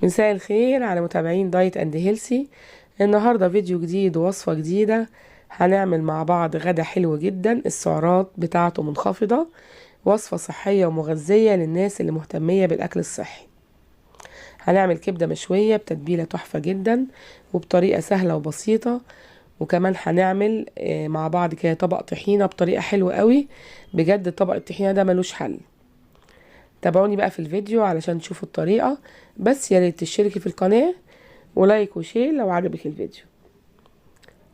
مساء الخير على متابعين Diet and Healthy. النهارده فيديو جديد ووصفه جديدة، هنعمل مع بعض غدا حلو جدا، السعرات بتاعته منخفضة، وصفه صحية ومغذيه للناس اللي مهتميه بالاكل الصحي. هنعمل كبده مشوية بتتبيله تحفة جدا وبطريقة سهلة وبسيطة، وكمان هنعمل مع بعض كده طبق طحينه بطريقة حلوة قوي. بجد طبق الطحينه ده ملوش حل. تابعوني بقى في الفيديو علشان تشوفوا الطريقة، بس يا ريت تشتركي في القناة و like و share لو عجبك الفيديو.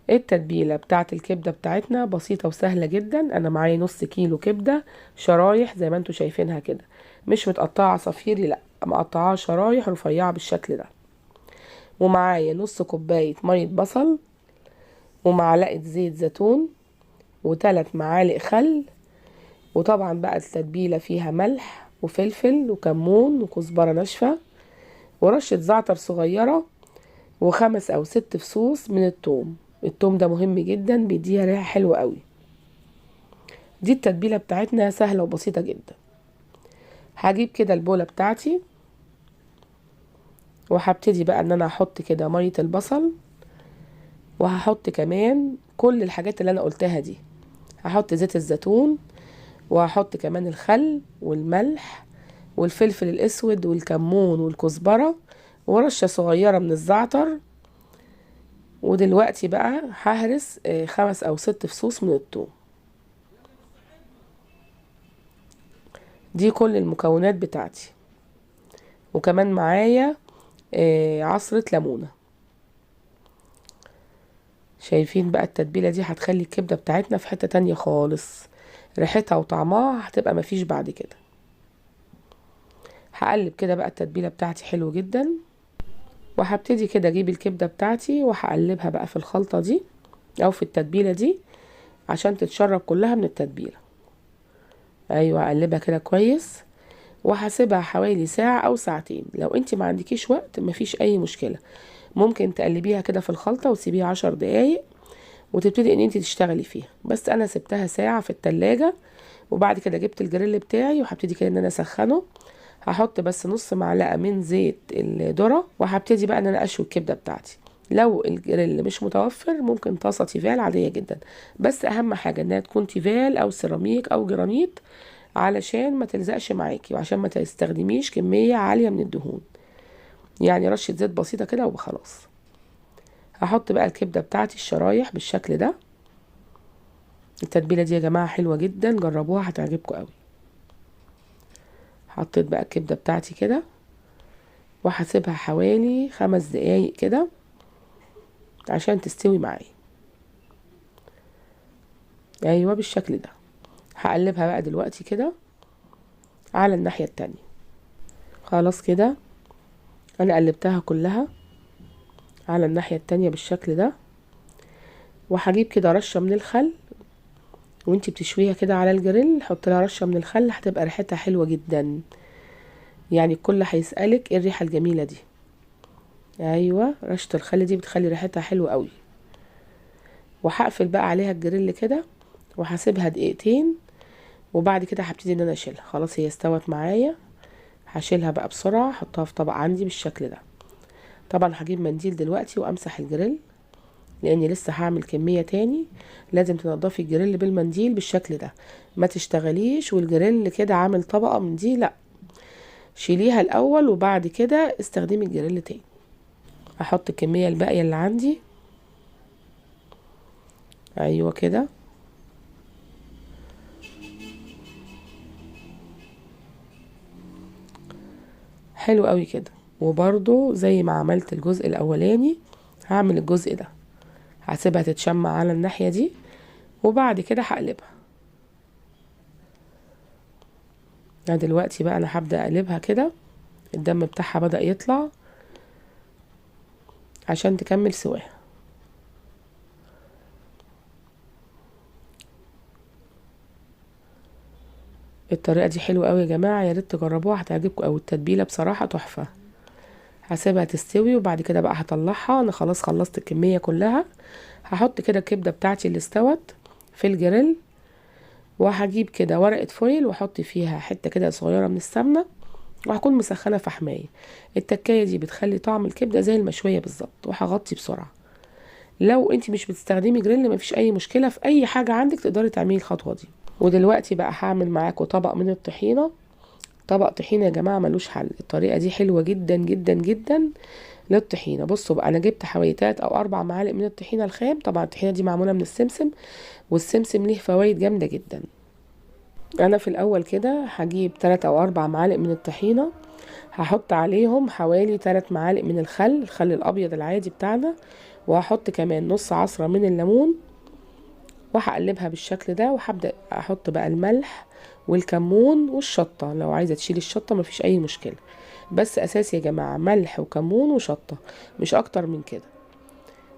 التتبيلة بتاعة الكبدة بتاعتنا بسيطة وسهلة جدا. انا معايا نص كيلو كبدة شرايح زي ما انتوا شايفينها كده، مش متقطعة عصافيري، لا مقطعاها شرايح رفيعة بالشكل ده. ومعايا نص كوباية مية بصل، ومعلقة زيت زيتون، وتلات معالق خل، وطبعا بقى التتبيلة فيها ملح وفلفل وكمون وكزبرة ناشفة ورشة زعتر صغيرة، وخمس أو ست فصوص من التوم. التوم ده مهم جدا، بيديها ريحة حلوة قوي. دي التتبيلة بتاعتنا سهلة وبسيطة جدا. هجيب كده البولة بتاعتي وهبتدي بقى ان انا احط كده مية البصل، وهحط كمان كل الحاجات اللي انا قلتها دي. هحط زيت الزيتون، وهحط كمان الخل والملح والفلفل الاسود والكمون والكزبرة، ورشة صغيرة من الزعتر. ودلوقتي بقى ههرس 5 او 6 فصوص من الثوم. دي كل المكونات بتاعتي. وكمان معايا عصرة ليمونة. شايفين بقى التتبيلة دي هتخلي الكبدة بتاعتنا في حتة تانية خالص، ريحتها وطعمها هتبقى مفيش بعد كده. هقلب كده بقى التتبيلة بتاعتي حلو جدا، وهبتدي كده اجيب الكبدة بتاعتي وهقلبها بقى في الخلطة دي او في التتبيلة دي عشان تتشرب كلها من التتبيلة. ايوه اقلبها كده كويس، وهسيبها حوالي ساعة او ساعتين. لو انت ما عندكيش وقت مفيش اي مشكلة، ممكن تقلبيها كده في الخلطة وتسيبيها 10 دقايق وتبتدي ان انت تشتغلي فيها. بس انا سبتها ساعة في التلاجة، وبعد كده جبت الجريل بتاعي وهبتدي كده ان انا اسخنه. هحط بس نص معلقة من زيت الذرة، وهبتدي بقى ان انا اشوي الكبدة بتاعتي. لو الجريل مش متوفر ممكن طاسة تيفال عادية جدا، بس اهم حاجة انها تكون تيفال او سيراميك او جرانيت علشان ما تلزقش معاكي، وعشان ما تستخدميش كمية عالية من الدهون، يعني رشة زيت بسيطة كده وخلاص. هحط بقى الكبدة بتاعتي الشرايح بالشكل ده. التتبيلة دي يا جماعة حلوة جدا، جربوها هتعجبكم قوي. حطيت بقى الكبدة بتاعتي كده، وهسيبها حوالي 5 دقايق كده عشان تستوي معايا. ايوه بالشكل ده. هقلبها بقى دلوقتي كده على الناحية التانية. خلاص كده انا قلبتها كلها على الناحية التانية بالشكل ده. وهجيب كده رشة من الخل، وانتي بتشويها كده على الجريل حط لها رشة من الخل، هتبقى ريحتها حلوة جدا، يعني الكل هيسألك ايه الريحة الجميلة دي. ايوه رشة الخل دي بتخلي ريحتها حلوة قوي. وهقفل بقى عليها الجريل كده وهسيبها دقيقتين، وبعد كده هبتدي ان انا اشيلها. خلاص هي استوت معايا، هشيلها بقى بسرعة، احطها في طبق عندي بالشكل ده. طبعا هجيب منديل دلوقتي وامسح الجريل لاني لسه هعمل كمية تاني. لازم تنضفي الجريل بالمنديل بالشكل ده، ما تشتغليش والجريل كده عامل طبقة من دي، لا شيليها الاول وبعد كده استخدمي الجريل تاني. هحط الكمية الباقية اللي عندي. ايوه كده. حلو قوي كده. وبرضو زي ما عملت الجزء الاولاني هعمل الجزء ده، هسيبها تتشمع على الناحية دي وبعد كده هقلبها. دلوقتي بقى انا هبدأ اقلبها كده، الدم بتاعها بدأ يطلع عشان تكمل سواها. الطريقة دي حلوة قوي يا جماعة، يا ريت تجربوها هتعجبكم قوي. التتبيلة بصراحة تحفة. هسيبها تستوي وبعد كده بقى هطلعها. انا خلاص خلصت الكمية كلها. هحط كده الكبدة بتاعتي اللي استوت في الجريل، وهجيب كده ورقة فويل واحط فيها حتة كده صغيرة من السمنة وهكون مسخنه فحمايه. التكايه دي بتخلي طعم الكبده زي المشويه بالظبط. وهغطي بسرعة. لو انت مش بتستخدمي جريل مفيش اي مشكلة، في اي حاجة عندك تقدري تعملي الخطوة دي. ودلوقتي بقى هعمل معاكم طبق من الطحينه. طبق طحينه يا جماعة ملوش حل، الطريقة دي حلوة جدا جدا جدا للطحينه. بصوا بقى، انا جبت حوالي 3 او 4 معالق من الطحينه الخام. طبعا الطحينه دي معمولة من السمسم، والسمسم ليه فوائد جامدة جدا. انا في الاول كده هجيب 3 او 4 معالق من الطحينه، هحط عليهم حوالي 3 معالق من الخل، الخل الابيض العادي بتاعنا، وهحط كمان نص عصره من الليمون، وهقلبها بالشكل ده. وهبدا احط بقى الملح والكمون والشطه. لو عايزه تشيلي الشطه مفيش اي مشكلة، بس اساسي يا جماعة ملح وكمون وشطه، مش اكتر من كده.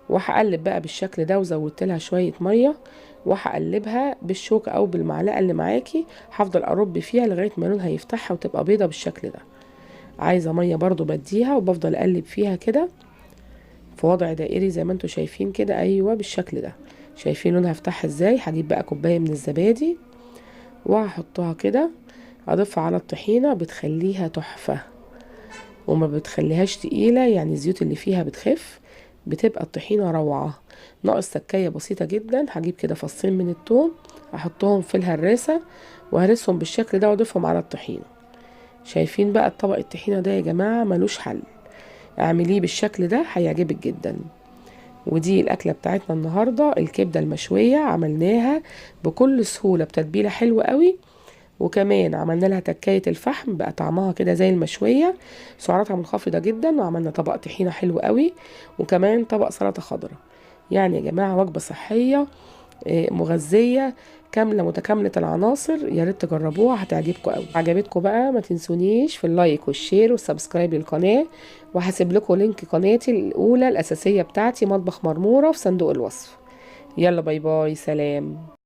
وهقلب بقى بالشكل ده، وزودت لها شوية مية، وهقلبها بالشوكة او بالمعلقه اللي معاكي. هفضل ارب فيها لغاية ما لونها يفتحها وتبقى بيضة بالشكل ده. عايزه مية برضو بديها، وبفضل اقلب فيها كده في وضع دائري زي ما انتوا شايفين كده. ايوه بالشكل ده، شايفين لونها فتح ازاي. هجيب بقى كوباية من الزبادي وهحطها كده، اضيفها على الطحينه، بتخليها تحفة وما بتخليهاش تقيلة، يعني الزيوت اللي فيها بتخف، بتبقى الطحينه روعه. ناقص تكايه بسيطة جدا، هجيب كده فصين من الثوم احطهم في الهراسه وهرسهم بالشكل ده واضيفهم على الطحينه. شايفين بقى الطبق الطحينه ده يا جماعة ملوش حل، اعمليه بالشكل ده هيعجبك جدا. ودي الاكلة بتاعتنا النهارده، الكبده المشويه، عملناها بكل سهولة بتتبيله حلوة قوي، وكمان عملنا لها تكايه الفحم بقى طعمها كده زي المشويه، سعراتها منخفضة جدا، وعملنا طبق طحينه حلو قوي، وكمان طبق سلطة خضراء. يعني يا جماعة وجبة صحية مغذيه كاملة متكاملة العناصر، يا ريت تجربوها هتعجبكم قوي. عجبتكم بقى ما تنسونيش في ال like وال share وال subscribe للقناة، وهسيب لكم link قناتي الاولى الاساسية بتاعتي مطبخ مرموره في صندوق الوصف. يلا bye bye، سلام.